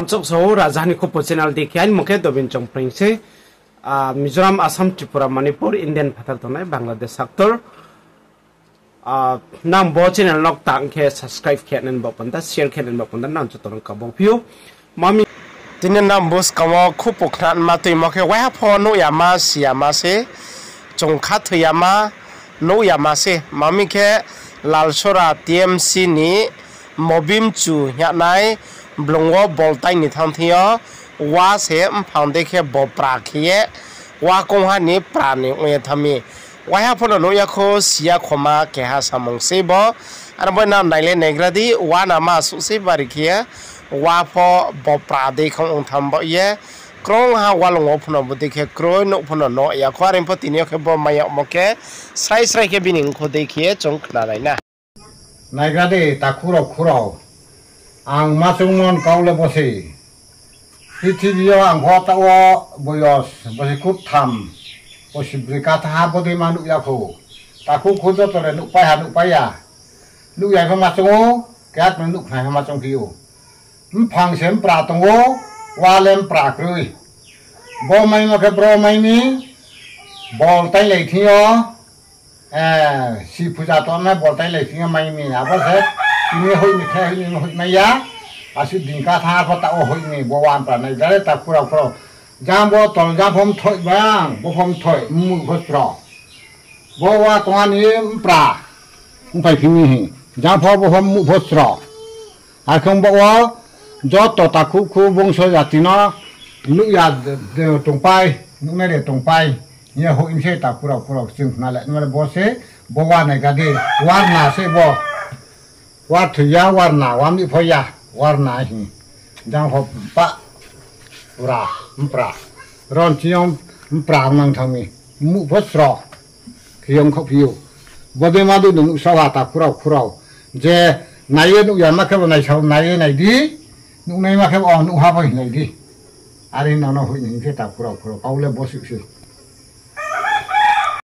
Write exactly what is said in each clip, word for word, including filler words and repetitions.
Choksa o Raja ni Khupo channel di khe aini mung khe Dobin Chongpreng se. Ah, Mizoram, Assam, Tripura, Manipur, Indian phathar tongnai Bangladesh haktor. Ah, nang bo channel no tang khe subscribe khe nang bo panda, share khe nang bo panda, nang joto no kabo phi ou. Mami, tini nang bo skang wo khupo khna ma tuimo khe waiha pho nuh ya ma, si ya ma se, chung khathoi ya ma, nuh ya ma se. Mami khe Lalsora T M C ni Mobimchu hing yagnai blung wo bol tai ni thanng thing yo, wa se mphang dei khe bo pra khe ye, wa kongha ni pra ni ong ye thanng mi. Waiha pho no nuh ya khou, si ya khoma keha samung sei bo. Aro bo nang nai le naigra di, wa nama suh sei bari khe ye, wa pho bo pra dei khong ong tham baoh ye. Krungha walung wo pho no bodei khe kroi, nouh pho no nuh ya khou, are pho tini yo khe bo mai yagmo khe srai srai khe bini ongkho dei khe ye chung khnalai na. Naigra di, takhu rao, khu rao. Ang ma choungmo ni kau le bo se. Prithibi yo ang pho taoh wo boyos bosi kurtham, bosi broi katha ha bodei ma nuh ya khou. Takhu khu joto le nuhpai ha, nuhpai ya. Nuh ya pho ma choung ou, keha tong nuh khnai pho ma choung phi ou. Mphang se mpra tong ou, wa le mpra kroi. Bo maimo khe bro mai mi, bol tailai thing yo, eh, si puja tongnai bol tailai thing yo mai mi, abo se tini hoih ni khe hoih ni hoih mai ya, asuh din katha pho taoh wo hoih ni, bo wa mpra nai jare takhu rao khu rao. Jang bo tol jang pho mthoih bang, bo pho mthoih, mmuh pho sro. Bo wa kongha ni mpra, ongphai phi mi hing, jang pho bo pho mmuh pho sro. Akhe ong baoh wo joto takhu khu bongso jati no nuh ya de, de tongpai, nuhnai de tongpai hing ye hoih mi se takhu rao khu rao, chung khna le nma le bo se, bo wa naigra di, warna se bo. Wa thoi ya, warna, wa mih pho ya, warna hing. Jang pho pa, ura, mpra. Ron chiyong mpra nang thanng mi. Mmuh pho sro. Khe ongkhaoh phi ou. Bodei ma dei no nuhsao ha takhu rao khu rao. Je nai ye nuh ya ma khe bo naisao nai ye nai di. Nuhnai ma khe bo, o, nuh ha pho hing nai di. Are nang no hoih ni hing khe takhu rao khu rao. Kau le bo suh se.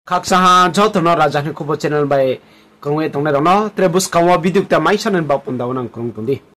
Khakchang ha joto no Raja ni Khupo channel bai krung ye tongnai rao no, tre buskang wo video kta mai sanani baoh panda wo nang krung tong di.